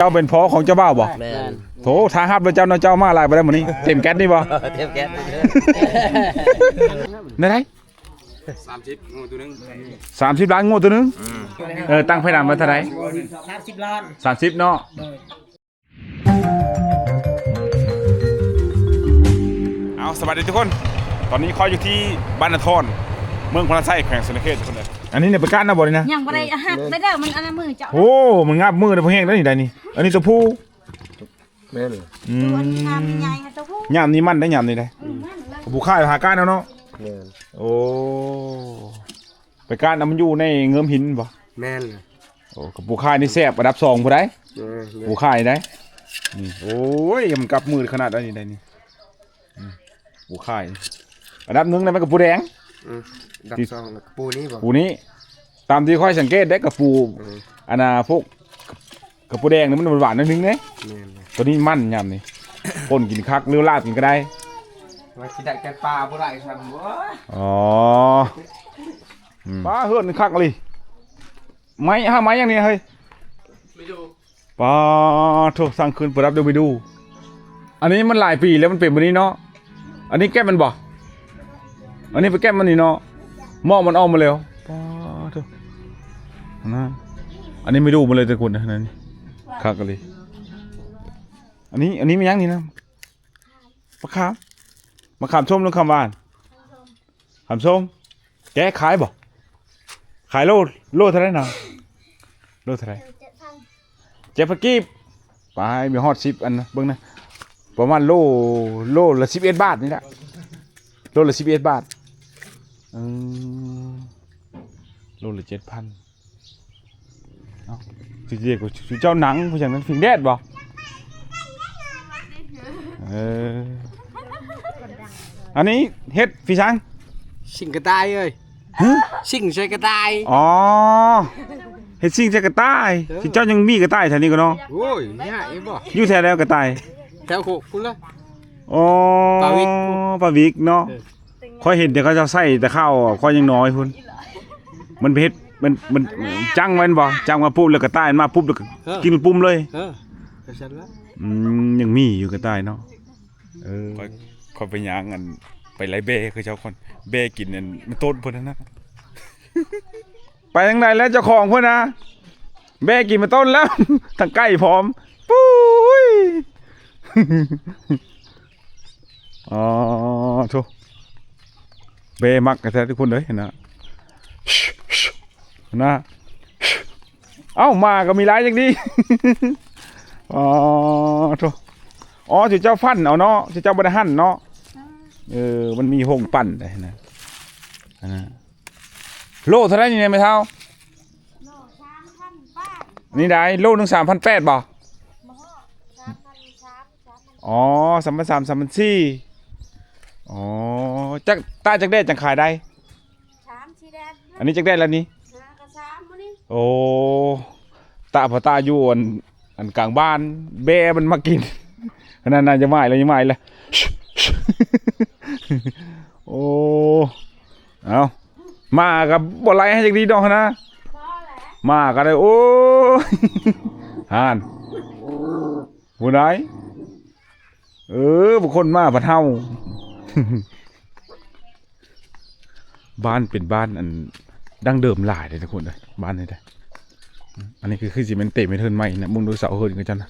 ເຈົ້າເປັນພໍ່ຂອງເຈົ້າບ່າວບໍ່? ແມ່ນ. ໂຖ ຖ້າຮັບແລ້ວເຈົ້າເນາະ ເຈົ້າມາຫຼາຍປານໃດມື້ນີ້? ເຕັມແກັດນີ້ບໍ່? ເຕັມແກັດ. ແນວໃດ? ສາມສິບ ງົວໂຕໜຶ່ງ. ສາມສິບລ້ານ ງົວໂຕໜຶ່ງ? ອືມ. ເອີ ຕັ້ງໄຟນາມໄວ້ເທົ່າໃດ? ສາມສິບລ້ານ. ສາມສິບເນາະ? ໂດຍ. ເອົາ ສະບາຍດີທຸກຄົນ ຕອນນີ້ຂ້ອຍຢູ່ທີ່ບ້ານນາທອນ ເມືອງພະລາໄຊ ແຂວງສະຫວັນນະເຂດ ທຸກຄົນເອີຍ. ອັນນີ້ເນຍ ໄປກ້ານນະບໍ່ນີ້ນະ? ຍັງບໍ່ໄດ້ຫັກໄດ້ເດີ ມັນອັນນັ້ນມືເຈົ້າ. ໂອ້ ມັນຫຍັບມືໄດ້ ແຮງໄດ໋ນີ້. ອັນນີ້ຕົວຜູ້. ແມ່ນ. ອືມ. ໂຕອັນນີ້ງາມໃຫຍ່ ຕົວຜູ້. ຍາມນີ້ມັນໄດ໋ ຍາມນີ້ໄດ໋. ອືມ ມັນເລີຍ. ຜູ້ຂາຍຫາກ້ານເອົາເນາະ. ແມ່ນ. ໂອ້ ໄປກ້ານນະ ມັນຢູ່ໃນເງື້ອມຫີນບໍ່? ແມ່ນ. ໂອ້ ກັບປູຂາຍນີ້ແຊບອັນດັບສອງພຸ້ນໃດ໋. ເອີ ປູຂາຍໄດ໋. ນີ້ ໂອ້ຍ ມັນກັບມືຂະໜາດໃດນີ້ໄດ໋ນີ້. ອືມ ປູຂາຍ ອັນດັບໜຶ່ງນະ ແມ່ນກະປູແດງ. ອືມ ອັນດັບສອງກະປູນີ້ບໍ່? ປູນີ້ ຕາມທີ່ຂ້ອຍສັງເກດເດ້ ກະປູ ອືມ ອັນນ່າ ພວກກະປູແດງນີ້ມັນຫວານໆໜ້ອຍໜຶ່ງເດ້. ແມ່ນ. ໂຕນີ້ມັນຍາມນີ້ ປົ່ນກິນຄັກ ຫຼືລາບກິນກະໄດ້. ວ່າຊິໄດ້ແຕ່ປາບໍ່ໄດ້ຊ້ຳ. ອໍ ອືມ ປາເຮືອນຄັກອີ່ຫຼີ. ໄມ້ ຫາໄມ້ຫຍັງນີ້ເຮີ້ຍ? ໄມ້ດູ່. ປາໂທ້ ສ້າງຄືນປະດັບເດີໄມ້ດູ່. ອັນນີ້ມັນຫຼາຍປີແລ້ວ ມັນເປັນແບບນີ້ເນາະ. ອັນນີ້ແກັບມັນບໍ່? ອັນນີ້ໄປແກັບມັນນີ້ເນາະ. ໝອກມັນອອກມາແລ້ວ. ປາໂທ້ ນະ ອັນນີ້ໄມ້ດູ່ໝົດເລີຍທຸກຄົນນະ. ອັນນີ້ຄັກອີ່ຫຼີ. ອັນນີ້ ອັນນີ້ແມ່ນຫຍັງນີ້ນະ? ມະຂາມ. ມະຂາມສົ້ມຫຼືຂາມຫວານ? ຂາມສົ້ມ. ແກະຂາຍບໍ່? ຂາຍໂລ ໂລເທົ່າໃດນະ? ໂລເທົ່າໃດ? ເຈັດພັນ ເຈັດພັນກີບ. ປາຍ ມີຮອດສິບອັນນະ ເບິ່ງນະ ປະມານໂລ ໂລລະສິບເອັດບາດນີ້ລະ. ໂລລະສິບເອັດບາດ. ເອີ ໂລລະເຈັດພັນ. ເອົ້າ ຊິເດກ ເຈົ້ານັ່ງຜູ້ຫຍັງນັ້ນ ພິງແດດບໍ່? ເອີ ອັນນີ້ເຮັດພິສັງ? ຊິງກະຕ່າຍເອີຍ. ຫຶ? ຊິງໃສ່ກະຕ່າຍ. ອໍ ເຮັດຊິງໃສ່ກະຕ່າຍ. ເອີ ເຈົ້າຍັງມີກະຕ່າຍແຖວນີ້ກໍເນາະ. ໂອ້ຍ ຍາກອີກບໍ່? ຢູ່ແຖວໃດກະຕ່າຍ? ແຖວໂຄກພຸ້ນລະ. ອໍ ປາວິກ ປາວິກເນາະ. ເອີ ຂ້ອຍເຫັນແຕ່ເຂົາເຈົ້າໃສ່ແຕ່ເຂົ້າ ຂ້ອຍຍັງນ້ອຍພຸ້ນ. ມັນເຮັດ ມັນ ມັນຈັງໄວ້ແມ່ນບໍ່? ຈັງມາປຸບ ແລ້ວກະຕ່າຍມັນມາປຸບ ແລ້ວກະ ເອີ ກິນປຸ້ມເລີຍ. ເອີ ກະຊັ້ນລະ. ອືມ ຍັງມີຢູ່ກະຕ່າຍເນາະ. ເອີ ຂ້ອຍ ຂ້ອຍໄປຍ່າງອັນ ໄປໄລ່ແບ້ເຂົາເຈົ້າກ່ອນ ແບ້ກິນອັນມັນຕົ້ນເພິ່ນຫັ້ນນະ. ໄປທາງໃດແລ້ວເຈົ້າຂອງເພິ່ນນະ? ແບ້ກິນມັນຕົ້ນແລ້ວ ທັງໄກ່ພ້ອມ. ປຸ້ຍ. ອໍ ໂທ້ ແບ້ມັກແທ້ໆ ທຸກຄົນເອີຍນະ ນະ. ເອົ້າ ໝາກໍມີຫຼາຍຈັກດີ. ອໍ ໂທ້ ອໍ ເຈົ້າຝັນເອົາເນາະ ເຈົ້າບໍ່ໄດ້ຫັ່ນເນາະ. ເອີ ມັນມີໂຮງປັ່ນໄດ໋ນະ. ອັນນະ ໂລເທົ່າໃດນີ້ແມ່ເຖົ້າ? ໂລສາມພັນປາຍ. ນີ້ໃດ ໂລໜຶ່ງສາມພັນແປດບໍ່? ບໍ່ຮອດ ສາມພັນສາມ ສາມພັນ. ອໍ ສາມພັນສາມ ສາມພັນສີ່. ອໍ ຈັກ ຕາກຈັກແດດຈັ່ງຂາຍໄດ້? ສາມສີ່ແດດ. ອັນນີ້ຈັກແດດແລ້ວນີ້? ຫ້າກັບສາມມື້ນີ້. ໂອ້ ຕາກ ພໍຕາກຢູ່ອັນ ອັນກາງບ້ານ ແບ້ມັນມາກິນ. ອັນນັ້ນນະ ຢ່າມາອີກແລ້ວ ຢ່າມາອີກແລ້ວ. ໂອ້ ເອົ້າ ໝາກໍບໍ່ໄລ່ໃຫ້ຈັກດີດອກຫັ້ນນະ. ໝາກໍໄດ້ ໂອ້ຍ ຫັ້ນ ຜູ້ໃດ ເອີ ບາງຄົນມາພັດເຫົ່າ. ບ້ານເປັນບ້ານອັນດັ້ງເດີມຫຼາຍເດ້ທຸກຄົນເອີຍ ບ້ານນີ້ເດ້. ອັນນີ້ກໍຄືຊິແມ່ນເຕເມັນເຮືອນໃໝ່ນະ ເບິ່ງດູເສົາເຮືອນເຂົາເຈົ້ານະ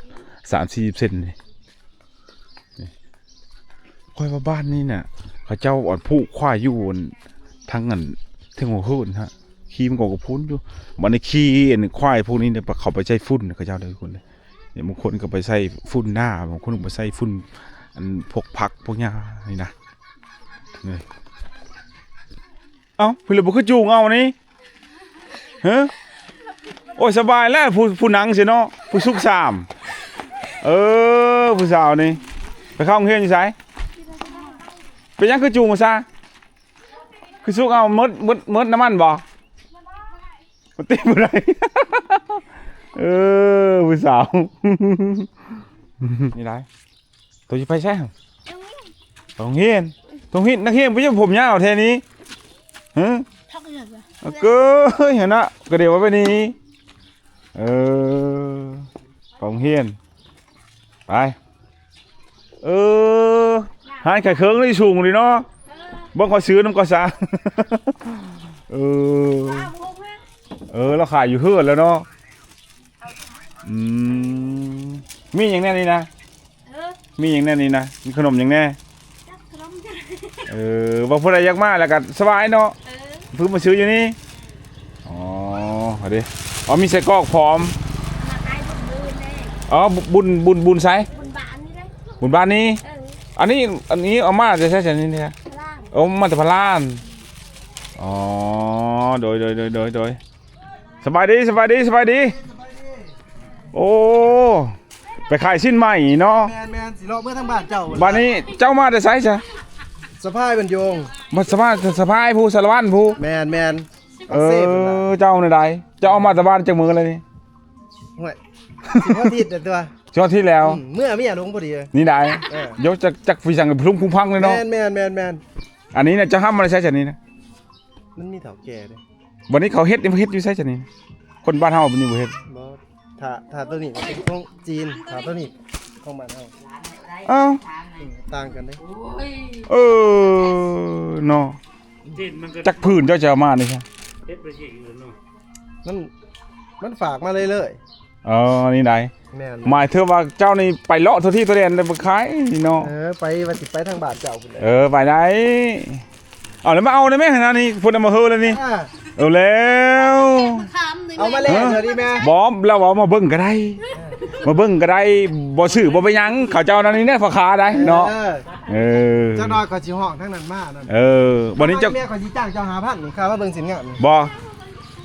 ສາມສີ່ສິບເຊັນນີ້. ຂ້ອຍວ່າບ້ານນີ້ນະ ເຂົາເຈົ້າອັນຜູກຄວາຍຢູ່ອັນທາງອັນເທິງຫົວເຮືອນຫັ້ນ ຂີ້ມັນກໍກະພຸ້ນຢູ່. ບັດນີ້ຂີ້ອັນຄວາຍພວກນີ້ເນຍ ເຂົາໄປໃສ່ຝຸ່ນເຂົາເຈົ້າເດີທຸກຄົນເດີ. ນີ້ບາງຄົນກໍໄປໃສ່ຝຸ່ນນາ ບາງຄົນກໍໄປໃສ່ຝຸ່ນອັນພວກຜັກພວກຫຍ້ານີ້ນະ. ນີ້ ເອົ້າ ເພິ່ນລະບໍ່ຄືຈູງເອົານີ້ ຮະ? ໂອ້ຍ ສະບາຍແລ້ວ ຜູ້ ຜູ້ນັ່ງຊິເນາະ ຜູ້ສຸກສາມ. ເອີ ຜູ້ສາວນີ້ ໄປເຂົ້າໂຮງຮຽນຢູ່ໃສ? ເປັນຫຍັງຄືຈູງມາຊະ? ຄືສຸກເອົາ ໝົດ ໝົດ ໝົດນ້ຳມັນບໍ່? ມັນຕິດບໍ່ໄດ້. ເອີ ຜູ້ສາວ ນີ້ໄດ໋. ໂຕຊິໄປໃສ? ໂຮງຮຽນ. ໂຕຮງຮຽນ ໂຕຮງຮຽນ ນັກຮຽນບໍ່ຢາກຜົມຍາວແທ້ນີ້. ຮະ? ເກີຍຫັ້ນນະ ກະດຽວໄວ້ແບບນີ້. ເອີ ຂອງໂຮງຮຽນ ໄປ. ເອີ ຮ້ານຂາຍເຄື່ອງນີ້ສູງດີເນາະ. ເອີ ເບິ່ງ ຂ້ອຍຊື້ນຳກ່ອນຊະ. ເອີ ເອີ ລາວຂາຍຢູ່ເຮືອນແລ້ວເນາະ. ອືມ ມີຫຍັງແດ່ນີ້ນະ? ເອີ ມີຫຍັງແດ່ນີ້ນະ? ມີຂະໜົມຫຍັງແດ່? ຈັກຂະໜົມຈັກ ເອີ ວ່າຜູ້ໃດຢາກມາແລ້ວກໍສະບາຍເນາະ. ເອີ ເພິ່ນມາຊື້ຢູ່ນີ້. ອໍ ເອົາເດ້. ອໍ ມີໄສ້ກອກພ້ອມ. ມາຂາຍບຸນມື້ນີ້. ອໍ ບຸນ ບຸນ ບຸນໃສ? ບຸນບ້ານນີ້ເດ້. ບຸນບ້ານນີ້? ເອີ ອັນນີ້ ອັນນີ້ເອົາມາແຕ່ໃສ ອັນນີ້ນະ? ພະລານ. ເອົາມາແຕ່ພະລານ. ອໍ ໂດຍ ໂດຍ ໂດຍ ໂດຍ ໂດຍ. ສະບາຍດີ ສະບາຍດີ ສະບາຍດີ. ໂອ້ ໄປຂາຍຊີ້ນໃໝ່ເນາະ. ແມ່ນໆ ຊິເລາະເມືອທາງບ້ານເຈົ້າ. ບາດນີ້ເຈົ້າມາແຕ່ໃສຊະ? ສະພາຍບັນໂຍງ. ມາສະພາຍ ສະພາຍພູ ສາລະວັນພູ. ແມ່ນໆ ເອີ ເຈົ້າແນວໃດ? ເຈົ້າອອກມາແຕ່ບ້ານຈັກມື້ແລ້ວນີ້? ຫ້ວຍ ສິບອາທິດແລ້ວຕົວະ. ສິບອາທິດແລ້ວ. ອືມ ເມືອເມຍລົງພໍດີເລີຍ. ນີ້ໃດ? ເອີ ໂຍ ຈັກ ຈັກໄປສັງ ພຸ້ງພັງເລີຍເນາະ. ແມ່ນໆໆໆ. ອັນນີ້ນະ ເຈົ້າຮັບມາແຕ່ໃສຊະນີ້ນະ? ມັນມີເຖົ້າແກ່ເດ້. ບັດນີ້ເຂົາເຮັດ ເຮັດຢູ່ໃສຊະນີ້? ຄົນບ້ານເຮົາບັດນີ້ບໍ່ເຮັດ. ບໍ່ ຖ້າ ຖ້າໂຕນີ້ຂອງຈີນ ຖ້າໂຕນີ້ຂອງບ້ານເຮົາ. ອ້າວ ອືມ ຕ່າງກັນເດ້. ເອີ ເນາະ. ຈີນມັນກໍ ຈັກຜືນເຈົ້າຈະເອົາມານີ້ຊະ? ເຮັດໄປຊິເນາະ. ມັນ ມັນຝາກມາເລື້ອຍໆ. ອໍ ນີ້ໃດ? ແມ່ນ. ໝາຍເຖິງວ່າເຈົ້ານີ້ໄປເລາະທົ່ວທີ່ທົ່ວແດນໄດ້ບໍ່ຂາຍເນາະ. ເອີ ໄປ ວ່າຊິໄປທາງບ້ານເຈົ້າພຸ້ນແຫຼະ. ເອີ ໄປໄດ້. ເອົາແລ້ວມາເອົາໄດ້ແມ ຫັ້ນນະນີ້ ເພິ່ນເອົາມາເຮີແລ້ວນີ້. ອ່າ ເອົາແລ້ວ ເອົາມາແລ້ວເທື່ອນີ້ແມ. ບໍ່ ລາວເອົາມາເບິ່ງກໍໄດ້ ເອີ ມາເບິ່ງກໍໄດ້ ບໍ່ຊື້ບໍ່ເປັນຫຍັງ ເຂົາເຈົ້ານັ້ນນີ້ແນ່ພໍ່ຄ້າໄດ໋ເນາະ. ເອີ ເອີ ຈັກໜ້ອຍຂ້ອຍຊິຮ້ອງທາງນັ້ນມານັ້ນ. ເອີ ບັດນີ້ເຈົ້າ ແມ່ຂ້ອຍຊິຈ້າງເຈົ້າຫ້າພັນນີ້ ຄ່າມາເບິ່ງສິນງາມນີ້. ບໍ່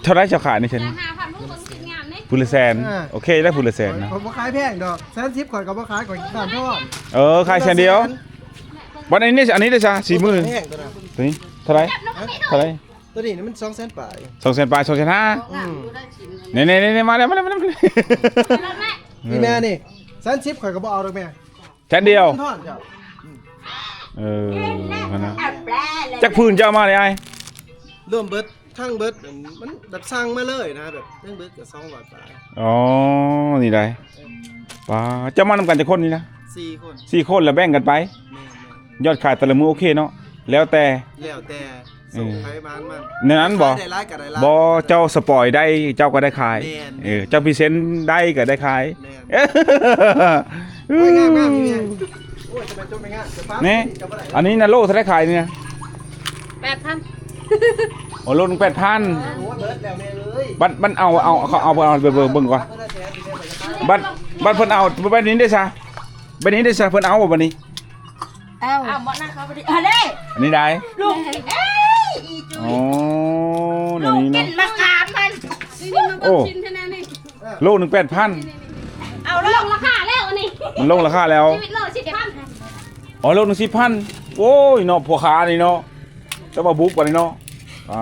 ເທົ່າໃດເຈົ້າຂາຍໃນຊັ້ນ? ຫ້າພັນ ຜູ້ຄົນກິນງາມເດ້. ຜູ້ລະແສນ. ອ່າ ໂອເຄ ໄດ້ຜູ້ລະແສນນະ. ຂ້ອຍບໍ່ຂາຍແພງດອກ ແສນສິບຂ້ອຍກໍບໍ່ຂາຍ ຂ້ອຍຂາຍເທົ່າ. ເອີ ຂາຍແສນດຽວ. ບັດອັນນີ້ ອັນນີ້ໄດ້ຊະ ສີ່ໝື່ນ. ຕົວນີ້ເທົ່າໃດ? ເທົ່າໃດ? ຕົວນີ້ມັນສອງແສນປາຍ. ສອງແສນປາຍ ສອງແສນຫ້າ. ອືມ ນີ້ໆໆ ມາແລ້ວ ມາແລ້ວ ມາແລ້ວ. ນີ້ແມ່ນີ້ ແສນສິບຂ້ອຍກໍບໍ່ເອົາດອກແມ່. ແສນດຽວ. ເອີ ຫັ້ນນະ. ຈັກຜືນເຈົ້າເອົາມານີ້ອ້າຍ? ລວມເບິດ ທັງເບິດ ມັນແບບສັ່ງມາເລີຍນະ ແບບທັງເບິດກໍສອງຮ້ອຍປາຍ. ອໍ ນີ້ໃດ໋. ເອີ ປ້າ ເຈົ້າມານຳກັນຈັກຄົນນີ້ນະ? ສີ່ຄົນ. ສີ່ຄົນ ແລ້ວແບ່ງກັນໄປ. ແມ່ນໆ. ຍອດຂາຍແຕ່ລະມື້ໂອເຄເນາະ ແລ້ວແຕ່ ແລ້ວແຕ່ ເອີ ໃຜມາມັນ. ແນວນັ້ນບໍ່? ໄດ້ຫຼາຍກໍໄດ້ຫຼາຍ. ບໍ່ ເຈົ້າສະປອຍໄດ້ ເຈົ້າກໍໄດ້ຂາຍ. ແມ່ນໆ. ເອີ ເຈົ້າພຣີເຊັນໄດ້ກໍໄດ້ຂາຍ. ແມ່ນ. ໂອ້ຍ ງາມໆ ນີ້ແມ່. ໂອ້ຍ ຈະໄປຈົບໄປງາມ ຈະປາ ນີ້ ອັນນີ້ນະ ໂລເທົ່າໃດຂາຍນີ້ນະ? ແປດພັນ. ໂອ້ ໂລໜຶ່ງແປດພັນ. ໂອ້ຍ ເບິດແລ້ວແມ່ເອີຍ. ບັດ ບັດເອົາ ເອົາ ເຂົາເອົາ ເອົາໄປເບິ່ງ ເບິ່ງກ່ອນ. ບັດ ບັດເພິ່ນເອົາ ບັດນີ້ເດ້ຊະ ບັດນີ້ເດ້ຊະ ເພິ່ນເອົາບໍ່ບັດນີ້? ເອົາ ເອົາບໍ່ນະ ເຂົາບໍ່ໄດ້ ເອົາເດ້. ອັນນີ້ໄດ໋ ລູກ ເອີຍ ອີຈຸ້ຍ. ອໍ ແນວນີ້ເນາະ ກິນມະຂາມມັນ. ໂອ້ ໂລໜຶ່ງແປດພັນ. ເອົາລົງລາຄາແລ້ວອັນນີ້ ມັນລົງລາຄາແລ້ວ. ຊີວິດໂລສິບພັນ. ອໍ ໂລໜຶ່ງສິບພັນ. ໂອ້ຍເນາະ ພໍ່ຄ້ານີ້ເນາະ ແຕ່ວ່າບຸກກວ່ານີ້ເນາະ. ອ່າ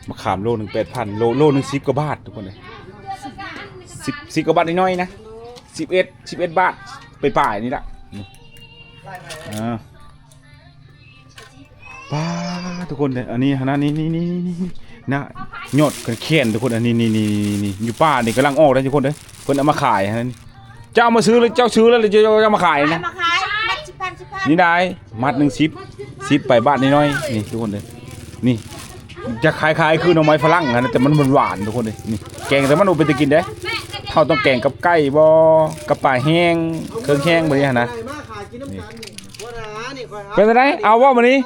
ມະຂາມໂລໜຶ່ງແປດພັນ ໂລ ໂລໜຶ່ງສິບກວ່າບາດທຸກຄົນເອີຍ. ສິບ ສິບກວ່າບາດໜ້ອຍໆນະ ສິບເອັດ ສິບເອັດບາດປາຍໆນີ້ລະ. ອ່າ ປ້າ ທຸກຄົນເອີຍ ອັນນີ້ຫັ້ນນະ ນີ້ໆໆ ນະ ຍອດແຄນທຸກຄົນ. ອັນນີ້ ນີ້ໆໆ ຢູ່ປ່ານີ້ກຳລັງອອກໄດ໋ທຸກຄົນເອີຍ. ເພິ່ນເອົາມາຂາຍຫັ້ນ ເຈົ້າເອົາມາຊື້ ຫຼືເຈົ້າຊື້ແລ້ວ ຫຼືເຈົ້າເອົາມາຂາຍນະ? ເອົາມາຂາຍ ມັດສິບພັນ ສິບພັນ. ນີ້ໄດ໋ ມັດໜຶ່ງສິບ ສິບປາຍບາດນ້ອຍໆ ນີ້ທຸກຄົນເອີຍ. ນີ້ຈະຄ້າຍໆຄືໜໍ່ໄມ້ຝຣັ່ງຫັ້ນນະ ແຕ່ມັນຫວານໆທຸກຄົນເອີຍ. ນີ້ແກງໃສ່ມັນໂອເປັນຕາກິນເດ້. ເຮົາຕ້ອງແກງກັບໄກ່ບໍ່ ກັບປາແຫ້ງ ເຄື່ອງແຫ້ງ ແບບນີ້ຫັ້ນນະ. ນີ້ ເປັນຈັ່ງໃດ ເອົາບໍ່ບັດນີ້?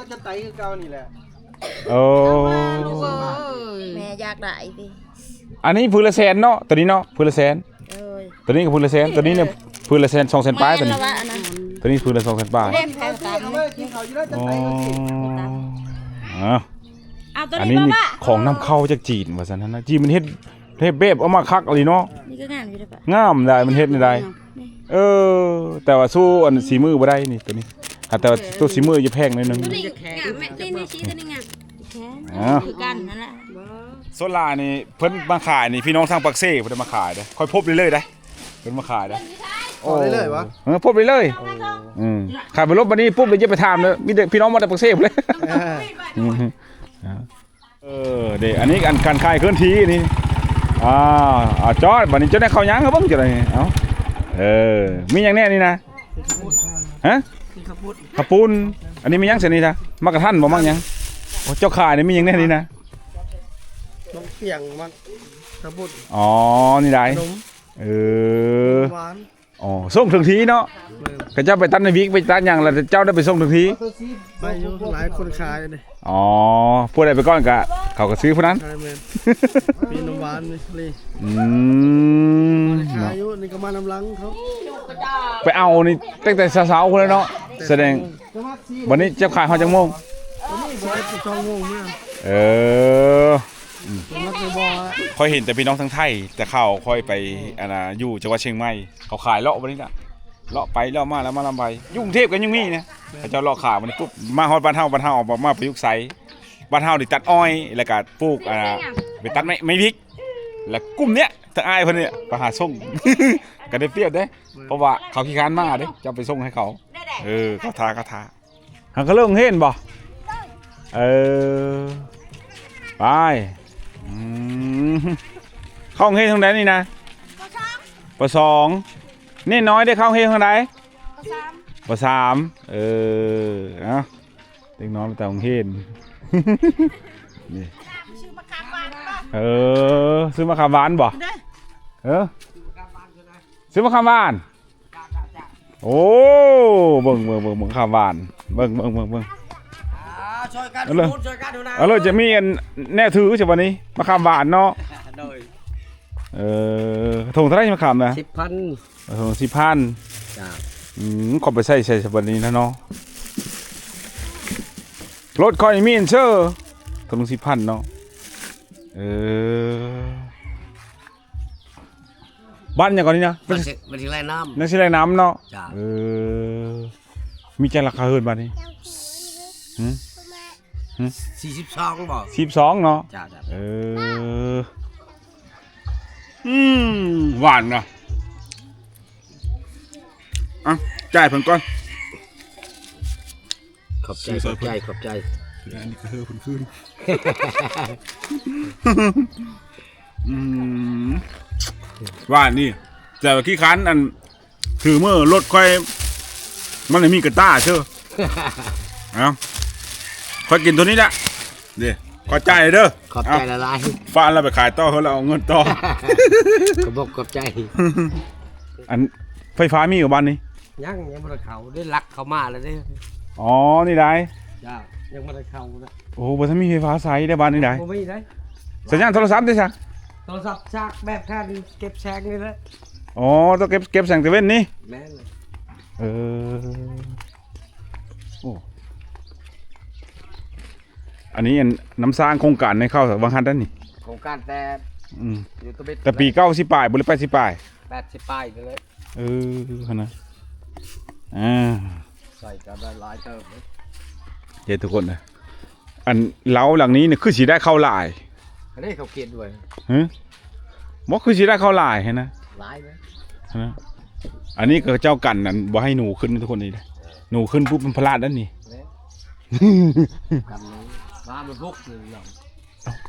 ໂອ້ ແມ່ຢາກໄດ້ຕິ. ອັນນີ້ຜືນລະແສນເນາະ ໂຕນີ້ເນາະ ຜືນລະແສນ. ໂດຍ ໂຕນີ້ກໍຜືນລະແສນ ໂຕນີ້ນີ້ຜືນລະແສນ ສອງແສນປາຍໂຕນີ້. ແມ່ນລະວະອັນນັ້ນ ໂຕນີ້ຜືນລະສອງແສນປາຍ. ເດ້ແພງຕາມນີ້. ອໍ ເອົາໂຕນີ້ ອັນນີ້ນີ້ ຂອງນຳເຂົ້າຈາກຈີນວ່າຊັ້ນນະ. ຈີນມັນເຮັດ ເຮັດແບບອອກມາຄັກອີ່ຫຼີເນາະ. ນີ້ກໍງາມຢູ່ເດ້ປະ ງາມໄດ໋ ມັນເຮັດນີ້ໄດ໋. ເອີ ແຕ່ວ່າສູ້ອັນສີມືບໍ່ໄດ້ນີ້ ໂຕນີ້. ຫາ ແຕ່ວ່າໂຕສີມືຈະແພງໜ້ອຍໜຶ່ງ. ໂຕນີ້ງາມແມ່ ໂຕນີ້ສີ ໂຕນີ້ງາມ. ອ່າ ຄືກັນຫັ້ນລະ. ສ່ວນຫຼາຍນີ້ເພິ່ນມາຂາຍນີ້ ພີ່ນ້ອງທາງປາກເຊເພິ່ນມາຂາຍເດ້. ຂ້ອຍພົບເລື້ອຍໆໄດ໋ ເພິ່ນມາຂາຍເດ້. ໂອ້ ເອົາເລື້ອຍໆຫວະ? ເອີ ພົບເລື້ອຍໆ. ໂອ້ ອືມ ຂາຍໄປລົບບັດນີ້ປຸບ ແລ້ວຢ່າໄປຖາມເດີ ມີແຕ່ພີ່ນ້ອງມາແຕ່ປາກເຊພຸ້ນເລີຍ. ອ່າ ອືມ ເອີ ເດ້ ອັນນີ້ອັນການຂາຍເຄື່ອນທີ່ນີ້ ອ່າ ອ່າ ຈອດ ບັດນີ້ເຈົ້າໄດ້ເຂົ້າຫຍັງ ເບິ່ງເຈົ້າໄດ້ ເອົ້າ ເອີ ມີຫຍັງແດ່ນີ້ນະ? ຮະ? ມີເຂົ້າປຸ້ນ ເຂົ້າປຸ້ນ ອັນນີ້ມີຫຍັງຊະນີ້ນະ? ໝາກກະທັນບໍ່ ໝາກຫຍັງ? ໂອ້ ເຈົ້າຂາຍນີ້ມີຫຍັງແດ່ນີ້ນະ? ໝາກປຽງ ໝາກເຂົ້າປຸ້ນ ອໍ ນີ້ໄດ໋ ຂະໜົມ ເອີ ຫວານ ອໍ ສົ່ງເຖິງທີ່ເນາະ ແມ່ນ ເຂົາເຈົ້າໄປຕັດໃນວິກ ໄປຕັດຫຍັງ ແລ້ວເຈົ້າໄດ້ໄປສົ່ງເຖິງທີ່ ໄປຢູ່ ຫຼາຍຄົນຂາຍເດ້ ອໍ ຜູ້ໃດໄປກ່ອນກະ ເຂົາກໍຊື້ຜູ້ນັ້ນ ໃຊ່ ແມ່ນ ມີນ້ຳຫວານ ມີສາລີ ອືມ ຂາຍຢູ່ ເນາະ ນີ້ກໍມານຳຫຼັງເຂົາ ໄປເອົານີ້ຕັ້ງແຕ່ເຊົ້າໆພຸ້ນແຫຼະເນາະ ແຕ່ ສະແດງ ແຕ່ ບັດນີ້ເຈົ້າຂາຍຮອດຈັກໂມງ? ອັນນີ້ບໍ່ໄດ້ ສອງໂມງມາ ເອີ ອືມ ຂ້ອຍເຫັນແຕ່ພີ່ນ້ອງທາງໄທ ແຕ່ເຂົາ ຂ້ອຍໄປ ອັນນ່າ ຢູ່ຈັງຫວັດຊຽງໃໝ່ ເຂົາຂາຍເລາະບັດນີ້ນະ ເລາະໄປເລາະມາ ລຳມາລຳໄປ ຢູ່ກຸງເທບກໍຍັງມີນະ ເຂົາເຈົ້າເລາະຂາຍບັດນີ້ປຸບ ມາຮອດບ້ານເຮົາ ບ້ານເຮົາເອົາມາປະຍຸກໃສ່ ບ້ານເຮົານີ້ຕັດອ້ອຍ ແລ້ວກໍປູກ ອ່າ ໄປຕັດໄມ້ ໄມ້ວິກ ແລ້ວກຸ່ມເນີ້ຍ ທາງອ້າຍເພິ່ນນີ້ໄປຫາສົ່ງ ກໍໄດ້ປຽບເດ້ ເພາະວ່າເຂົາຂີ້ຄ້ານມາເດ້ ເຈົ້າໄປສົ່ງໃຫ້ເຂົາ ເອີ ເຂົາຖ້າ ເຂົາຖ້າ ຫາກໍເລີກໂຮງຮຽນບໍ່? ເອີ ໄປ ອືມ ເຂົ້າໂຮງຮຽນທາງໃດນີ້ນະ? ປ.ສອງ ປ.ສອງ ເນນນ້ອຍໄດ້ເຂົ້າໂຮງຮຽນທາງໃດ? ປ.ສາມ ປ.ສາມ ເອີ ເອົາ ເດັກນ້ອຍມາແຕ່ໂຮງຮຽນ ນີ້ ຊື້ມະຂາມຫວານບໍ່? ເອີ ຊື້ມະຂາມຫວານບໍ່? ເດີ ເອີ ຊື້ມະຂາມຫວານ ໂອ້ ເບິ່ງ ເບິ່ງ ເບິ່ງ ເບິ່ງ ມະຂາມຫວານ ເບິ່ງ ເບິ່ງ ເບິ່ງ ເບິ່ງ ອ່າ ຊ່ວຍກັນ ເອົາເລີຍ ອຸດໜູນ ຊ່ວຍກັນ ເອົາເລີຍ ຈະມີອັນແນວຖືຊະບັດນີ້ ມະຂາມຫວານເນາະ ໂດຍ ເອີ ຖົງເທົ່າໃດມະຂາມນະ? ສິບພັນ ເອີ ຖົງສິບພັນ ຈ້າ ອືມ ເອົາໄປໃສ່ ໃສ່ຊະບັດນີ້ນະເນາະ ລົດຂ້ອຍມີອັນເຊີ ຖົງສິບພັນເນາະ ເອີ ບ້ານຫຍັງກ່ອນນີ້ນະ? ບ້ານເຊ ບ້ານເຊໄລນ້ຳ ນາເຊໄລນ້ຳເນາະ ຈ້າ ເອີ ມີຈັກຫຼັງຄາເຮືອນບ້ານນີ້? ຫື? ຫື? ສີ່ສິບສອງບໍ່? ສີ່ສິບສອງເນາະ ຈ້າ ຈ້າ ເອີ ອືມ ຫວານນະ ອ່ະ ຈ່າຍເພິ່ນກ່ອນ ຂອບໃຈ ຂອບໃຈ ຂອບໃຈ ອັນນີ້ກໍເຮີເພິ່ນຄືນ ອືມ ວ່ານີ້ ແຕ່ວ່າຂີ້ຄ້ານອັນ ຖືເມືອລົດຂ້ອຍ ມັນໄດ້ມີກະຕ່າເຊີ ເອົາ ຂ້ອຍກິນໂຕນີ້ແຫຼະ ເດ້ ຂອບໃຈເດີ ຂອບໃຈຫຼາຍໆ ຟ້າລະໄປຂາຍຕໍ່ ເຮົາລະເອົາເງິນຕໍ່ ຂອບ ຂອບໃຈ ອັນ ໄຟຟ້າມີຢູ່ບ້ານນີ້? ຍັງ ຍັງບໍ່ໄດ້ເຂົ້າເດ້ ລັກເຂົ້າມາແລ້ວເດ້ ອໍ ນີ້ໄດ໋ ຈ້າ ຍັງບໍ່ໄດ້ເຂົ້ານະ ໂອ້ ບໍ່ທັນມີໄຟຟ້າໃຊ້ເດ້ບ້ານນີ້ໄດ໋ ບໍ່ມີໄດ໋ ສັນຍານໂທລະສັບເດ້ຊະ? ໂທລະສັບຊາກແບບແທນເກັບແສງນີ້ແຫຼະ ອໍ ຕ້ອງເກັບ ເກັບແສງຕາເວັນນີ້ ແມ່ນ ເອີ ໂອ້ ອັນນີ້ອັນນຳສ້າງໂຄງການໃຫ້ເຂົ້າຫວ່າງຫັ້ນໄດ໋ນີ້ ໂຄງການແຕ່ ອືມ ຢູ່ຕະບິດ ແຕ່ປີເກົ້າສິບປາຍບໍ່ ຫຼື ແປດສິບປາຍ ແປດສິບປາຍນີ້ແຫຼະ ເອີ ຫັ້ນນະ ອ່າ ໃສ່ກໍໄດ້ຫຼາຍເຕີບເດ້ ເດ້ທຸກຄົນເດີ ອັນເລົ້າຫຼັງນີ້ນີ້ຄືຊິໄດ້ເຂົ້າຫຼາຍ ອັນນີ້ເຂົາເຂດດ້ວຍ ຫື? ບໍ່ ຄືຊິໄດ້ເຂົ້າຫຼາຍຫັ້ນນະ ຫຼາຍເດ້ ຫັ້ນນະ ອັນນີ້ກໍເຈົ້າກັນນັ້ນບໍ່ໃຫ້ໜູຂຶ້ນທຸກຄົນນີ້ເດ້ ເອີ ໜູຂຶ້ນປຸບມັນພະລາດນັ້ນນີ້ ແມ່ນ ກັນໜູ ວ່າມັນຫົກຢູ່ ເອົ້າ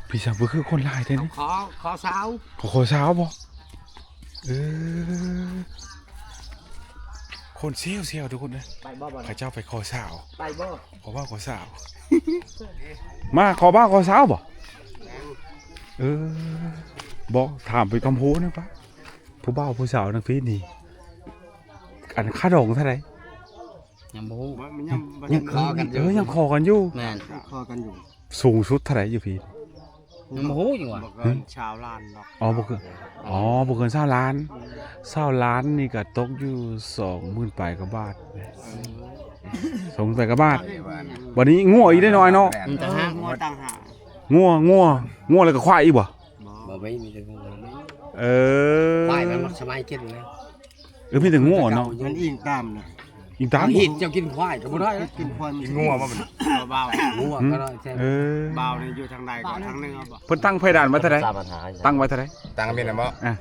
ພີ່ຊ່າງ ບໍ່ຄືຄົນຫຼາຍແທ້ນີ້ ຂໍ ຂໍຊາວ ຂໍ ຂໍຊາວບໍ່? ເອີ ຄົນເຊວໆ ທຸກຄົນເອີຍ ໄປບໍ່ ເຂົາເຈົ້າໄປຂໍສາວ ໄປບໍ່ ຂໍບ່າວຂໍສາວ ມາຂໍບ່າວຂໍສາວບໍ່? ເອີ ບໍ່ ຖາມເປັນຄວາມຮູ້ນະປະ ຜູ້ບ່າວຜູ້ສາວນຳເຟດນີ້ ອັນຄ່າດອງເທົ່າໃດ? ຍັງບໍ່ຮູ້ ຍັງ ຍັງຂໍກັນຢູ່ ເອີ ຍັງຂໍກັນຢູ່ ແມ່ນ ຍັງຂໍກັນຢູ່ ສູງສຸດເທົ່າໃດຢູ່ພີ້? ຍັງບໍ່ຮູ້ຢູ່ວ່າ ບໍ່ເກີນຊາວລ້ານດອກ ອໍ ບໍ່ເກີນ ອໍ ບໍ່ເກີນຊາວລ້ານ ຊາວລ້ານນີ້ກໍຕົກຢູ່ສອງໝື່ນປາຍກວ່າບາດ ສອງໝື່ນປາຍກວ່າບາດ ບັດນີ້ງົວອີກໄດ໋ນ້ອຍເນາະ ມັນຕ່າງຫາກ ງົວຕ່າງຫາກ ງົວ ງົວ ງົວແລ້ວກໍຄວາຍອີກບໍ່? ບໍ່ ບໍ່ມີ ມີແຕ່ງົວ ເອີ ຄວາຍມັນມັກສະໄໝກິນນະ ເອີ ມີແຕ່ງົວເນາະ ມັນອີງຕາມນະ ອີງຕາມ ເອົາ ເຮັດເຈົ້າກິນຄວາຍກໍບໍ່ໄດ້ ກິນຄວາຍມັນ ກິນງົວບໍ່ມັນ ເບົາໆ ງົວກໍໄດ້ແທ້ ເອີ ເບົານີ້ຢູ່ທາງໃດກໍທາງເໜືອບໍ່ ເພິ່ນຕັ້ງເພດານໄວ້ເທົ່າໃດ? ຕັ້ງໄວ້ເທົ່າໃດ? ຕັ້ງເປັນນະບໍ່ ອ່ະ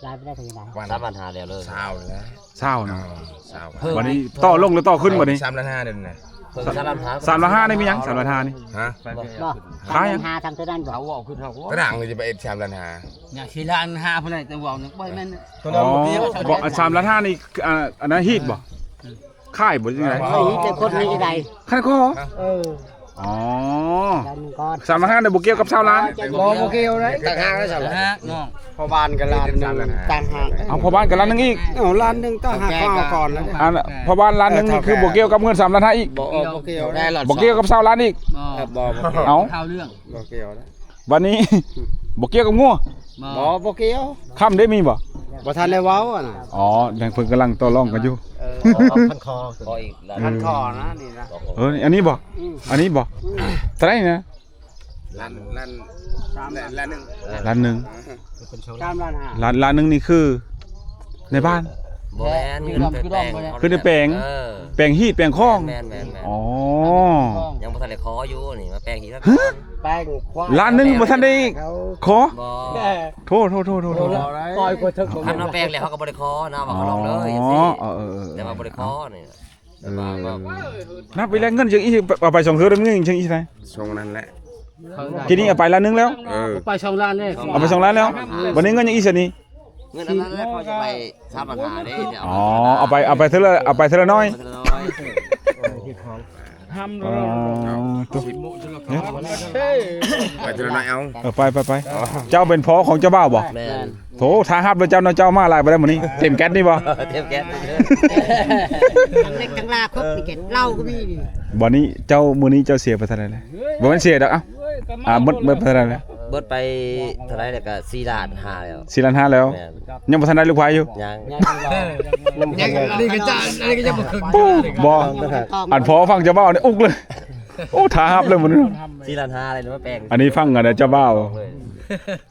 ລາຍໄປໄດ້ເທົ່າໃດ? ສາມພັນຫ້າແລ້ວເລີຍ ຊາວແລ້ວ ຊາວເນາະ ຊາວ ເພີ່ມ ບັດນີ້ຕໍ່ລົງຫຼືຕໍ່ຂຶ້ນບັດນີ້? ສາມລ້ານຫ້າເດ້ນະ ສາມລ້ານຫ້າ ສາມລ້ານຫ້ານີ້ມີຫຍັງ? ສາມລ້ານຫ້ານີ້ ຮະ? ບໍ່ ຂາຍຫຍັງ? ສາມລ້ານຫ້າ ທຳໂຕນັ້ນບໍ່? ກະດັງນີ້ຈະໄປເຮັດສາມລ້ານຫ້າ ຢາກສີ່ລ້ານຫ້າພຸ້ນແຫຼະ ແຕ່ເວົ້ານີ້ບໍ່ແມ່ນ ໂຕນັ້ນບໍ່ກ່ຽວ ບໍ່ ສາມລ້ານຫ້ານີ້ ອ່າ ອັນນັ້ນຮີດບໍ່? ຂາຍບໍ່ ຈັ່ງໃດ? ເອີ ຮີດແຕ່ຄົນນີ້ໄດ້ ຄັນຂໍ ເອີ ອໍ ສາມລ້ານຫ້ານີ້ບໍ່ກ່ຽວກັບຊາວລ້ານ? ບໍ່ ບໍ່ກ່ຽວເດ້ ຕ່າງຫາກເດ້ ສາມລ້ານຫ້າ ເນາະ ພໍ່ບ້ານກໍລ້ານໜຶ່ງ ຕ່າງຫາກ ເອົາ ພໍ່ບ້ານກໍລ້ານໜຶ່ງອີກ ເອົາ ລ້ານໜຶ່ງຕ່າງຫາກ ເອົາກ່ອນ ອັນພໍ່ບ້ານລ້ານໜຶ່ງນີ້ຄືບໍ່ກ່ຽວກັບເງິນສາມລ້ານຫ້າອີກ? ບໍ່ ບໍ່ກ່ຽວ ບໍ່ກ່ຽວກັບຊາວລ້ານອີກ? ບໍ່ ບໍ່ ບໍ່ກ່ຽວ ເອົາ ເອົາເລື່ອງ ບໍ່ກ່ຽວ ບາດນີ້ ບໍ່ກ່ຽວກັບງົວ? ບໍ່ ບໍ່ກ່ຽວ ຄຳເດ້ມີບໍ່? ບໍ່ທັນໄດ້ເວົ້າຫັ້ນນະ ອໍ ຍັງເພິ່ນກຳລັງຕໍ່ລອງກັນຢູ່ ເອີ ຄັນຂໍ ຂໍອີກ ຄັນຂໍນະ ນີ້ນະ ເອີ ອັນນີ້ບໍ່? ອັນນີ້ບໍ່? ເທົ່າໃດນະ? ລ້ານ ລ້ານ ສາມລ້ານ ລ້ານໜຶ່ງ ລ້ານໜຶ່ງ ສາມລ້ານຫ້າ ລ້ານ ລ້ານໜຶ່ງນີ້ຄືໃນບ້ານ? ບໍ່ແມ່ນ ຄືໃນແປງ ເອີ ແປງຮີດແປງຂອງ ແມ່ນ ແມ່ນ ອໍ ຍັງບໍ່ທັນໄດ້ຂໍຢູ່ນີ້ ມາແປງຮີດ ແປງຂວາ ລ້ານໜຶ່ງບໍ່ທັນໄດ້ຂໍ? ບໍ່ ໂທ້ໆໆໆ ປ່ອຍກວ່າເຖິງ ຄັນເຮົາແປງແລ້ວເຮົາກໍບໍ່ໄດ້ຂໍນະ ວ່າຂໍລອງເລີຍ ຈັ່ງຊີ້ ອໍ ເອີໆໆ ແຕ່ວ່າບໍ່ໄດ້ຂໍນີ້ ເອີ ນັບໄປແລ້ວເງິນຈັ່ງອີກ ເອົາໄປສອງເທື່ອແລ້ວ ເງິນຈັ່ງອີກເທົ່າໃດ? ຊ່ວງນັ້ນແຫຼະ ກີ້ນີ້ເອົາໄປລ້ານໜຶ່ງແລ້ວ ເອີ ໄປສອງລ້ານແລ້ວ ເອົາໄປສອງລ້ານແລ້ວ ບັດນີ້ເງິນຍັງອີກຊະນີ້? ເງິນອັນນັ້ນແຫຼະ ເຂົາຈະໄປສາມພັນຫ້າເດ້ ອໍ ເອົາໄປ ເອົາໄປເທື່ອລະ ເອົາໄປເທື່ອລະໜ້ອຍ ເອົາໄປເທື່ອລະໜ້ອຍ ອໍ ໄປເທື່ອລະໜ້ອຍເອົາ ເອີ ໄປ ໄປ ໄປ ເຈົ້າເປັນພໍ່ຂອງເຈົ້າບ່າວບໍ່? ແມ່ນ ໂທ້ ຖ້າຮັບແລ້ວເຈົ້າເນາະ ເຈົ້າມາຫຼາຍປານໃດມື້ນີ້? ເຕັມແກັດນີ້ບໍ່? ເຕັມແກັດ ທັງເລັກທັງລາຄົບນີ້ ເຫຼົ້າກໍມີນີ້ ບັດນີ້ເຈົ້າ ມື້ນີ້ເຈົ້າເສຍໄປເທົ່າໃດແລ້ວ? ບໍ່ແມ່ນເສຍດອກ ເອົ້າ ອ່າ ໝົດ ໝົດໄປເທົ່າໃດແລ້ວ? ເບິດໄປເທົ່າໃດແລ້ວ ກໍສີ່ລ້ານຫ້າແລ້ວ ສີ່ລ້ານຫ້າແລ້ວ ແມ່ນ ຍັງບໍ່ທັນໄດ້ລູກໃຜຢູ່ ຍັງ ຍັງ ອັນນີ້ກໍຈະ ອັນນີ້ກໍຍັງບໍ່ເຄິ່ງ ບໍ່ ອັນພໍຟັງເຈົ້າເວົ້ານີ້ອຸກເລີຍ ໂອ້ ຖ້າຮັບເລີຍມື້ນີ້ ສີ່ລ້ານຫ້າເລີຍມາແປງ ອັນນີ້ຟັງກັນເຈົ້າບ່າວ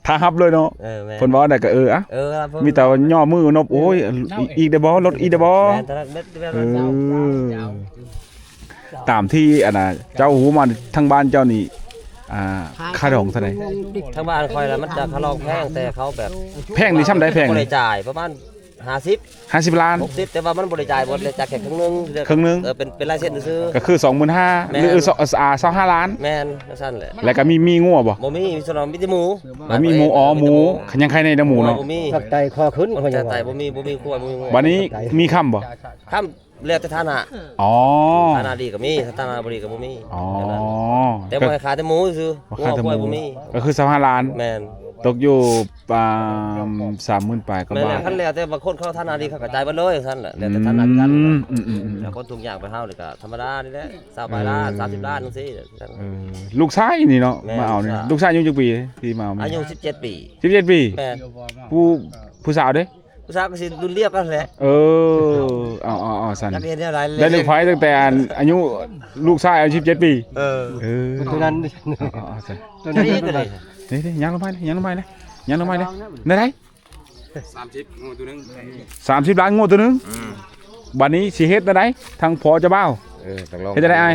ຖ້າຮັບເລີຍເນາະ ເອີ ແມ່ນ ເພິ່ນເວົ້າໄດ້ກໍເອີ ອ່ະ ເອີ ມີແຕ່ຍໍມືນົບ ໂອ້ຍ ອີກໄດ້ບໍ່? ລົດອີກໄດ້ບໍ່? ແມ່ນ ເອີ ຕາມທີ່ອັນນ່າ ເຈົ້າຮູ້ມາທາງບ້ານເຈົ້ານີ້ ອ່າ ຄ່າດອງເທົ່າໃດ? ທາງບ້ານຂ້ອຍລະມັນຈະຄ່າດອງແພງ ແຕ່ເຂົາແບບ ແພງນີ້ຊ່ຳໃດແພງ? ບໍ່ໄດ້ຈ່າຍ ປະມານຫ້າສິບ ຫ້າສິບລ້ານ ຫົກສິບ ແຕ່ວ່າມັນບໍ່ໄດ້ຈ່າຍໝົດເລີຍ ຈ່າຍແຄ່ເຄິ່ງໜຶ່ງ ເຄິ່ງໜຶ່ງ ເອີ ເປັນ ເປັນລາຍເຊັນຊື່ໆ ກໍຄືສອງໝື່ນຫ້າ ແມ່ນ ຫຼື ຊາວຫ້າລ້ານ ແມ່ນ ຈັ່ງຊັ້ນແຫຼະ ແລ້ວກໍມີ ມີງົວບໍ່? ບໍ່ມີ ມີສ່ວນ ມີແຕ່ໝູ ບໍ່ມີໝູ ອໍ ໝູ ຍັງໄຄແນ່ເນາະ ໝູເນາະ ບໍ່ມີ ໄຕຄໍຂຶ້ນ ໄຕບໍ່ມີ ບໍ່ມີຄວາຍ ບໍ່ມີງົວ ບັດນີ້ມີຄຳບໍ່? ຄຳ ແລ້ວແຕ່ຖານະ ອໍ ຖານະດີກໍມີ ຖານະບໍ່ດີກໍບໍ່ມີ ອໍ ແຕ່ບໍ່ໃຫ້ຂາຍແຕ່ໝູຊື່ ງົວຄວາຍບໍ່ມີ ກໍຄືຊາວຫ້າລ້ານ ແມ່ນ ຕົກຢູ່ ອ່າ ສາມໝື່ນປາຍກວ່າບາດ ແມ່ນແຫຼະ ຄັນແລ້ວແຕ່ບາງຄົນເຂົາຖານະດີເຂົາກໍຈ່າຍເບິດເລີຍ ຊັ້ນແຫຼະ ແລ້ວແຕ່ຖານະຄືກັນ ອືມໆໆ ແລ້ວຄົນທຸກຢ່າງໄປເຮົານີ້ກໍທຳມະດານີ້ແຫຼະ ຊາວປາຍລ້ານ ເອີ ສາມສິບລ້ານຈັ່ງຊີ້ ເອີ ລູກຊາຍນີ້ເນາະ ແມ່ນ ມາເອົານີ້ ລູກຊາຍອາຍຸຈັກປີທີ່ມາເອົາ? ອາຍຸສິບເຈັດປີ ສິບເຈັດປີ ແມ່ນ ຜູ້ ຜູ້ສາວເດ້? ຜູ້ສາວກໍຊິລຸ້ນລຽວກັນແຫຼະ ເອີ ເອົາໆໆ ຊັ້ນ ຈັກເຮັດແນວໃດ ໄດ້ລູກໃຜຕັ້ງແຕ່ອັນ ອາຍຸ ລູກຊາຍອາຍຸສິບເຈັດປີ ເອີ ເອີ ຕົວນັ້ນ ເອົາໆໆ ຕົວນີ້ ຕົວນີ້ ນີ້ໆ ຍ່າງລົງໄປ ຍ່າງລົງໄປ ຍ່າງລົງໄປ ແນວໃດ? ສາມສິບ ງົວໂຕໜຶ່ງ ສາມສິບລ້ານ ງົວໂຕໜຶ່ງ ອືມ ບັດນີ້ຊິເຮັດແນວໃດ ທາງພໍ່ເຈົ້າບ່າວ? ເອີ ຕ້ອງລອງ ເຮັດຈັ່ງໃດອ້າຍ?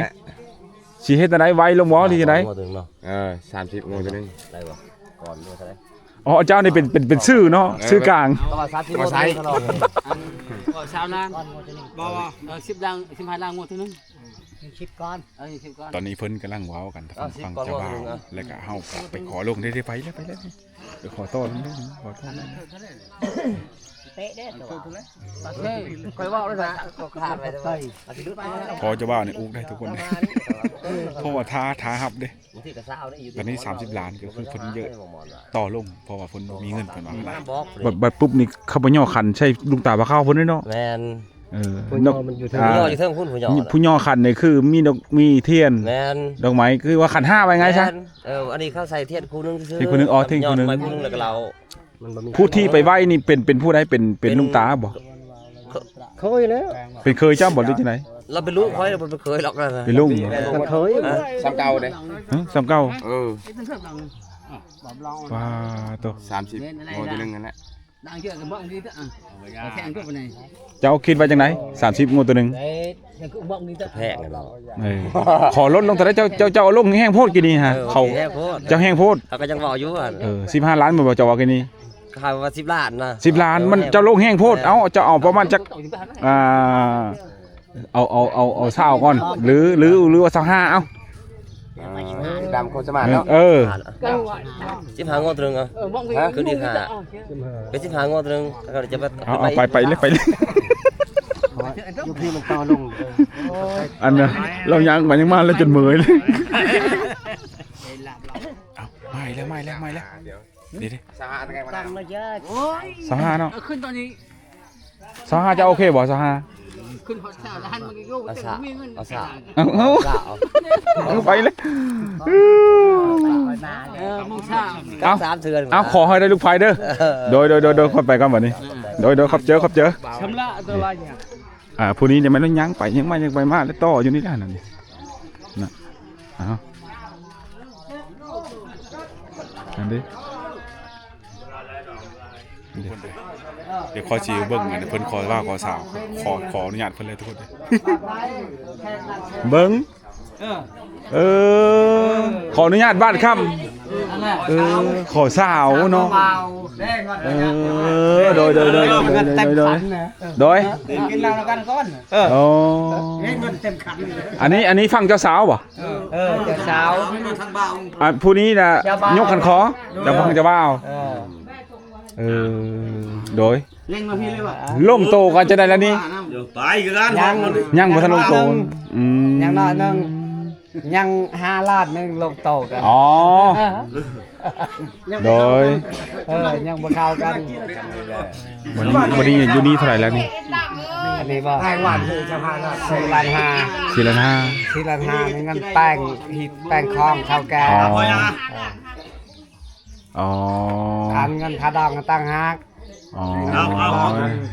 ຊິເຮັດແນວໃດ ໄວລົງບໍ່ ຫຼືຈັ່ງໃດ? ງົວໂຕໜຶ່ງເນາະ ເອີ ສາມສິບ ງົວໂຕໜຶ່ງ ໄດ້ບໍ່? ກ່ອນບໍ່ເທົ່າໃດ ອໍ ເຈົ້ານີ້ເປັນ ເປັນ ເປັນຊື່ເນາະ ເອີ ຊື່ກາງ ເພາະວ່າສາມສິບ ງົວໃຊ້ ຊາວລ້ານ ບໍ່ ບໍ່ ເອີ ສິບລ້ານ ສິບຫ້າລ້ານ ງົວໂຕໜຶ່ງ ສິບກ່ອນ ເອີ ສິບກ່ອນ ຕອນນີ້ເພິ່ນກຳລັງເວົ້າກັນ ເອົາ ທາງຝັ່ງເຈົ້າບ່າວ ສິບກ່ອນ ແລ້ວກໍເຮົາກໍໄປຂໍລົງເດ້ ໄປເລີຍ ໄປເລີຍ ໄປຂໍຕໍ່ເລີຍ ຂໍຕໍ່ເລີຍ ເຕະເດ້ ຂ້ອຍເວົ້າແລ້ວນະ ຂໍເຈົ້າບ່າວນີ້ອຸກໄດ້ທຸກຄົນ ເພາະວ່າຖ້າ ຖ້າຮັບເດ້ ຕອນນີ້ສາມສິບລ້ານ ກໍຄືເພິ່ນເຍາະຕໍ່ລົງ ເພາະວ່າເພິ່ນບໍ່ມີເງິນ ເພິ່ນວ່າ ບັດ ບັດປຸບນີ້ເຂົາໄປຍໍຂັນໃສ່ລູກຕາປາຂາວພຸ້ນເດ້ເນາະ ແມ່ນ ເອີ ຜູ້ຍໍມັນຢູ່ເທິງ ຜູ້ຍໍຢູ່ເທິງພຸ້ນ ຜູ້ຍໍ ຜູ້ຍໍຂັນນີ້ຄືມີດອກ ມີທຽນ ແມ່ນ ດອກໄມ້ ຄືວ່າຂັນຫ້າວ່າງ່າຍຊະ ແມ່ນ ເອີ ອັນນີ້ເຂົາໃສ່ທຽນຄູ່ໜຶ່ງຊື່ໆ ທຽນຄູ່ໜຶ່ງ ອໍ ທຽນຄູ່ໜຶ່ງ ດອກໄມ້ຄູ່ໜຶ່ງ ແລ້ວກໍເຫຼົ້າ ມັນບໍ່ມີ ຜູ້ທີ່ໄປໄຫວ້ນີ້ເປັນ ເປັນຜູ້ໃດ? ເປັນ ເປັນລຸງຕາບໍ່? ເຄີຍແລ້ວ ເປັນເຄີຍເຈົ້າບໍ່ ຫຼືຈັ່ງໃດ? ລາວເປັນລຸງຂ້ອຍ ລາວເປັນເຄີຍດອກນະ ເປັນລຸງ ເປັນເຄີຍ ສ່ຳເກົ່າເດ້ ຫຶ ສ່ຳເກົ່າ ເອີ ວ້າໂຕ ສາມສິບ ງົວໂຕໜຶ່ງຫັ້ນແຫຼະ ເຈົ້າຄິດວ່າຈັ່ງໃດ? ສາມສິບ ງົວໂຕໜຶ່ງ ແພງເນາະ ເອີ ຂໍລົດລົງເທົ່າໃດ? ເຈົ້າ ເຈົ້າ ເຈົ້າເອົາລົງແຮງໂພດກີ້ນີ້ຫະ ເອີ ເຂົາ ເຈົ້າແຮງໂພດ ເຂົາກໍຍັງເວົ້າຢູ່ ເອີ ສິບຫ້າລ້ານ ແມ່ນບໍ່ ເຈົ້າວ່າກີ້ນີ້ ຂາຍວ່າສິບລ້ານນະ ສິບລ້ານ ມັນເຈົ້າລົງແຮງໂພດ ເອົ້າ ເຈົ້າເອົາປະມານຈັກ ອ່າ ເອົາ ເອົາ ເອົາ ເອົາຊາວກ່ອນ ຫຼື ຫຼື ຫຼືວ່າຊາວຫ້າ ເອົາ ດຳໂຄດສະມານເນາະ ເອີ ສິບຫ້າງົວຕະໜຶ່ງ ເອົາ ຄືດີຫ້າ ເປັນສິບຫ້າງົວຕະໜຶ່ງ ເອົາ ເອົາ ໄປ ໄປເລີຍ ໄປເລີຍ ຢູ່ພີ້ມັນຕໍ່ລົງ ອັນນັ້ນ ລາວຍ່າງໄປຍ່າງມາແລ້ວຈົນເມື່ອຍເລີຍ ເອົາ ມາອີກແລ້ວ ມາອີກແລ້ວ ມາອີກແລ້ວ ເດ ຊາວຫ້າເນາະ ເອີ ຂຶ້ນຕອນນີ້ ຊາວຫ້າ ຈະໂອເຄບໍ່ ຊາວຫ້າ ຂຶ້ນຮອດຊາວລ້ານມັນກໍຢູ່ ເອົາຊາ ເອົາຊາ ເອົາ ເອົາ ເອົາ ໄປເລີຍ ເອີ ເອົາ ສາມເທື່ອ ເອົາ ຂໍໃຫ້ໄດ້ລູກໃພ້ເດີ ເອີ ໂດຍ ໂດຍ ໂດຍ ໂດຍ ຄ່ອຍໄປກ່ອນບັດນີ້ ໂດຍ ໂດຍ ຂອບໃຈ ຂອບໃຈ ຊຳລະຕົວລາຍ ອ່າ ຜູ້ນີ້ຈະແມ່ນຍັງໄປ ຍັງມາ ຍັງໄປມາ ແລ້ວຕໍ່ຢູ່ນີ້ແຫຼະ ນັ້ນນີ້ ນະ ເອົາ ອັນນີ້ ດຽວ ດຽວຂໍຊິເບິ່ງ ອັນເພິ່ນຂໍບ່າວຂໍສາວ ຂໍ ຂໍອະນຸຍາດເພິ່ນເລີຍທຸກຄົນ ເບິ່ງ ເອີ ເອີ ຂໍອະນຸຍາດບາດຄຳ ເອີ ຂໍສາວເນາະ ເອີ ໂດຍ ໂດຍ ໂດຍ ໂດຍ ກິນເຫຼົ້ານຳກັນກ່ອນ ເອີ ໂອ້ ເງິນເຕັມຂັນ ອັນນີ້ ອັນນີ້ຝັ່ງເຈົ້າສາວບໍ່? ເອີ ເອີ ເຈົ້າສາວ ອັນຜູ້ນີ້ນະ ເຈົ້າບ່າວ ຍົກຂັນຂໍ ເຈົ້າ ເຈົ້າບ່າວ ເອີ ເອີ ໂດຍ ເລັ່ງມາພີ້ເລີຍວ່າ ລົງໂຕກັນຈັ່ງໃດລະນີ້ ໄປຄືກັນ ຍັງ ຍັງບໍ່ທັນລົງໂຕ ອືມ ຍັງໜ້ອຍໜຶ່ງ ຍັງຫ້າລ້ານໜຶ່ງລົງໂຕກັນ ອໍ ໂດຍ ເອີ ຍັງບໍ່ເຂົ້າກັນ ບັດນີ້ ບັດນີ້ຢູ່ນີ້ເທົ່າໃດແລ້ວນີ້? ອັນນີ້ບໍ່? ສີ່ລ້ານຫ້າ ສີ່ລ້ານຫ້າ ສີ່ລ້ານຫ້າ ນີ້ເງິນແປງ ທີ່ແປງຂອງເຖົ້າແກ່ ອໍ ເອີ ອໍ ອັນເງິນຄ່າດອງກໍຕ່າງຫາກ ອໍ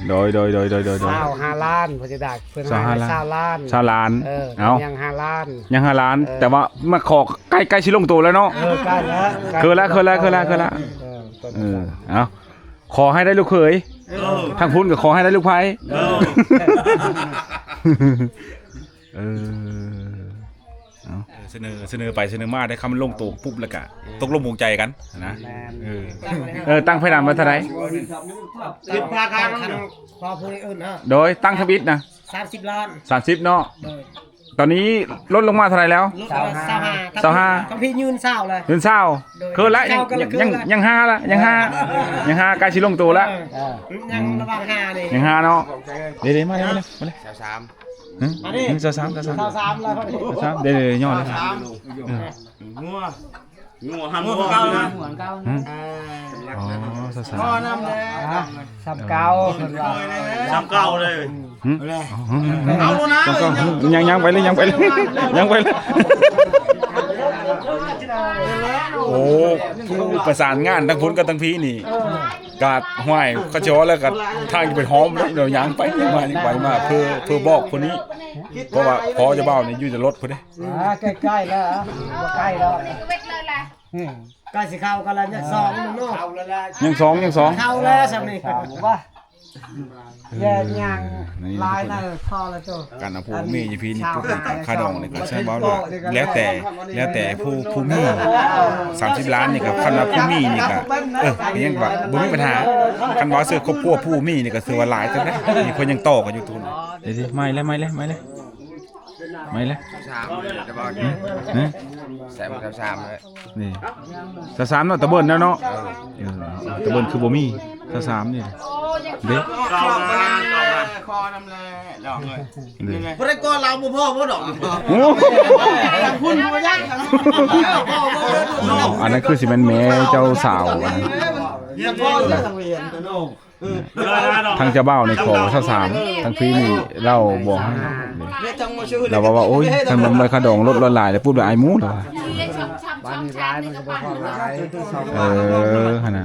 ໂດຍ ໂດຍ ໂດຍ ໂດຍ ໂດຍ ຊາວຫ້າລ້ານ ເພິ່ນຈະໄດ້ ເພິ່ນໃຫ້ຊາວລ້ານ ຊາວລ້ານ ເອີ ເອົ້າ ຍັງຫ້າລ້ານ ຍັງຫ້າລ້ານ ເອີ ແຕ່ວ່າມາຂໍໃກ້ ໃກ້ຊິລົງໂຕແລ້ວເນາະ ເອີ ໃກ້ແລ້ວ ເຄີຍແລ້ວ ເຄີຍແລ້ວ ເຄີຍແລ້ວ ເອີ ເອີ ເອົ້າ ຂໍໃຫ້ໄດ້ລູກເຂີຍ ເອີ ທາງພຸ້ນກໍຂໍໃຫ້ໄດ້ລູກໃພ້ ເອີ ເອີ ເອົາ ເອີ ສະເໜີ ສະເໜີໄປສະເໜີມາໄດ້ ຄັນມັນລົງໂຕປຸບແລ້ວກະຕົກລົງປົງໃຈກັນນະ ແມ່ນ ເອີ ເອີ ຕັ້ງໄຟນານໄວ້ເທົ່າໃດ? ຕິດພາຄານ ຂໍຜູ້ອື່ນເນາະ ໂດຍ ຕັ້ງທຳອິດນະ ສາມສິບລ້ານ ສາມສິບເນາະ ໂດຍ ຕອນນີ້ລົດລົງມາເທົ່າໃດແລ້ວ? ຊາວຫ້າ ຊາວຫ້າ ທຳອິດຍື່ນຊາວເລີຍ ໂດຍ ຄືລະ ຍັງ ຍັງຫ້າລະ ຍັງຫ້າ ເອີ ຍັງຫ້າ ໃກ້ຊິລົງໂຕລະ ເອີ ຍັງລະຫວ່າງຫ້ານີ້ ຍັງຫ້າເນາະ ເດໆ ມາເລີຍ ມາເລີຍ ມາເລີຍ ຊາວສາມ ຫຶ ຊາວສາມ ຊາວສາມ ຊາວສາມ ເດໆ ຍ້ອນເລີຍ ຊາວສາມ ເອີ ງົວ ງົວ ຫັ້ນງົວ ງົວເກົ່ານະ ງົວເກົ່ານະ ຫຶ ອໍ ຊາວສາມ ພໍນຳແລ້ວ ອ່າ ຊາວເກົ່າ ເພິ່ນວ່າ ຊາວເກົ່າເລີຍ ຫຶ ເອົາແລ້ວ ອໍ ຫຶ ເອົາແລ້ວນະ ຊາວເກົ່າ ຫຶ ຍ່າງ ຍ່າງໄປເລີຍ ຍ່າງໄປເລີຍ ຍ່າງໄປເລີຍ ໂອ້ ຜູ້ປະສານງານທັງພຸ້ນກັບທັງພີນີ້ ກາດຫ້ວຍ ເຂົາເຈົ້າວ່າແລ້ວກໍທາງຈະໄປຫ້ອມເນາະ ຍ່າງໄປຍ່າງມາ ຍ່າງໄປມາ ເພື່ອ ເພື່ອບອກຜູ້ນີ້ ເພາະວ່າພໍ່ເຈົ້າບ່າວນີ້ຢູ່ແຕ່ລົດພຸ້ນເດ້ ອ່າ ໃກ້ໆແລ້ວ ບໍ່ໃກ້ດອກ ອືມ ໃກ້ຊິເຂົ້າກັນແລ້ວ ຍັງສອງເນາະ ຍັງສອງ ຍັງສອງ ເຂົ້າແລ້ວຊ່ຳນີ້ ເຂົ້າບໍ່ ແຍ່ຍ່າງຫຼາຍແລ້ວ ພໍແລ້ວໂຕ ການເອົາຜູ້ມີຢູ່ພີ້ນີ້ ປຸບນີ້ກະຄ່າດອງນີ້ກະ ແລ້ວແຕ່ ແລ້ວແຕ່ຜູ້ ຜູ້ມີ ສາມສິບລ້ານນີ້ກະ ຄັນວ່າຜູ້ມີນີ້ກະ ເອີ ຍັງວ່າບໍ່ມີບັນຫາ ຄັນວ່າເຊິ່ງຄອບຄົວຜູ້ມີນີ້ກະຖືວ່າຫຼາຍເຕີບເດ້ ມີຄົນຍັງຕໍ່ກັນຢູ່ທຸກຄົນ ເດ ໄໝແລ້ວ ໄໝແລ້ວ ໄໝແລ້ວ ໄໝແລ້ວ ຊາວສາມ ແຕ່ວ່າ ຫຶ ຫຶ ແສນຊາວສາມເລີຍ ນີ້ ຊາວສາມເນາະ ຕາເບິ່ນແລ້ວເນາະ ເອີ ຕາເບິ່ນຄືບໍ່ມີ ຊາວສາມນີ້ເດ້ ຂໍນຳແລ້ວ ນີ້ ບໍ່ໄດ້ກໍລາວບໍ່ພໍບໍ່ດອກ ໂອ້ ທາງພຸ້ນບໍ່ຍັງ ອັນນັ້ນຄືຊິແມ່ນແມ່ເຈົ້າສາວ ອັນນັ້ນ ທາງເຈົ້າບ່າວນີ້ຂໍຊາວສາມ ທາງພີ້ນີ້ລາວບໍ່ໃຫ້ ລາວວ່າ ໂອ້ຍ ຄັນມັນບໍ່ໄດ້ຄ່າດອງລົດຫຼາຍໆ ແລ້ວປຸບແລ້ວອາຍໝູ່ ລາວວ່າ ບາດນີ້ຫຼາຍມັນກໍບໍ່ພໍຫຼາຍ ເອີ ຫັ້ນນະ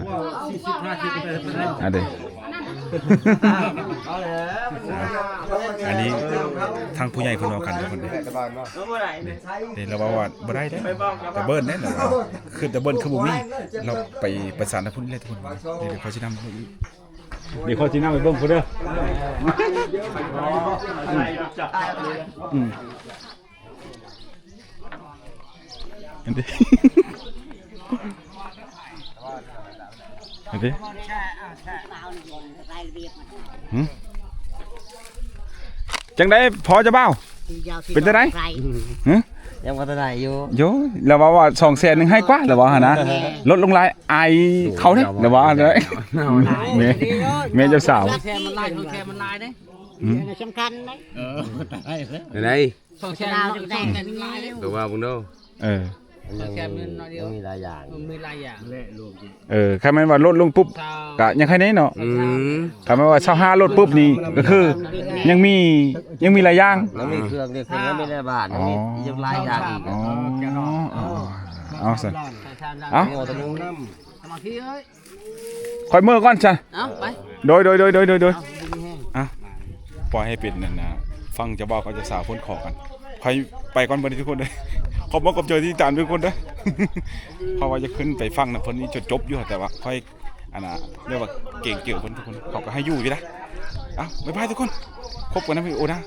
ອັນເດ ອັນນີ້ທາງຜູ້ໃຫຍ່ເພິ່ນເວົ້າກັນ ເພິ່ນເດ້ ເດ້ ລາວເວົ້າວ່າບໍ່ໄດ້ເດ້ ຕາເບິ່ນເດ້ ລາວວ່າ ຄືຕາເບິ່ນຄືບໍ່ມີ ລາວໄປປະສານທາງພຸ້ນແລ້ວ ທຸກຄົນ ດຽວຂ້ອຍຊິນຳ ດຽວຂ້ອຍຊິນຳໄປເບິ່ງພຸ້ນເດີ ອືມ ອັນນີ້ ອັນນີ້ ຫຶ ຈັ່ງໃດພໍ່ເຈົ້າບ່າວ? ເປັນຈັ່ງໃດ? ຫຶ? ຍັງບໍ່ທັນໄດ້ຢູ່. ໂຢ ລາວເວົ້າວ່າສອງແສນໜຶ່ງໃຫ້ກວ່າ ລາວເວົ້າຫັ້ນນະ. ແມ່ນ. ລົດລົງຫຼາຍ ອາຍເຂົາເດ້ ລາວເວົ້າເດ້. ແມ່ ແມ່ເຈົ້າສາວ ສອງແສນມັນຫຼາຍ ສອງແສນມັນຫຼາຍເດ້. ຫຶ? ສຳຄັນເດ້. ເອີ ຕາຍແລ້ວ. ໄດ້ ສອງແສນ ສອງແສນມັນຫຼາຍເດ້. ກໍວ່າເບິ່ງເດີ. ເອີ ມັນຍັງມີ ມັນມີຫຼາຍຢ່າງ ມັນມີຫຼາຍຢ່າງ ເອີ ຄັນແມ່ນວ່າລົດລົງປຸບ ຊາວ ກະຍັງໃຫ້ແນ່ເນາະ. ອືມ ຄັນແມ່ນວ່າຊາວຫ້າລົດປຸບນີ້ ກໍຄືຍັງມີ ຍັງມີຫຼາຍຢ່າງ ຍັງມີເຄື່ອງ ເຄື່ອງຍັງມີຫຼາຍບາດ ຍັງມີ ອໍ ອີກຫຼາຍຢ່າງອີກ. ອໍ ເອົາຊັ້ນ ຊາວສາມລ້ານ ເອົາ ສາມັກຄີເອີຍ. ຂ້ອຍເມືອກ່ອນຊະ. ເອົ້າ ໄປ. ໂດຍ ໂດຍ ອ່ະ ປ່ອຍໃຫ້ເປັນນັ້ນນະ ຟັງເຈົ້າບ່າວກັບເຈົ້າສາວເພິ່ນຂໍກັນ. ຂ້ອຍໄປກ່ອນບັດນີ້ທຸກຄົນເດີ. ຂອບມຸກຂອບໃຈທີ່ຕິດຕາມທຸກຄົນເດີ. ເພາະວ່າຈະຂຶ້ນໄປຟັງນຳເພິ່ນນີ້ຈົນຈົບຢູ່ ແຕ່ວ່າຂ້ອຍ ອັນນ່າ ແບບວ່າເກງເກີຍເພິ່ນທຸກຄົນ. ເຂົາກໍໃຫ້ຢູ່ຢູ່ນະ. ເອົ້າ ບາຍບາຍທຸກຄົນ. ພົບກັນໃນວິດີໂອໜ້າ.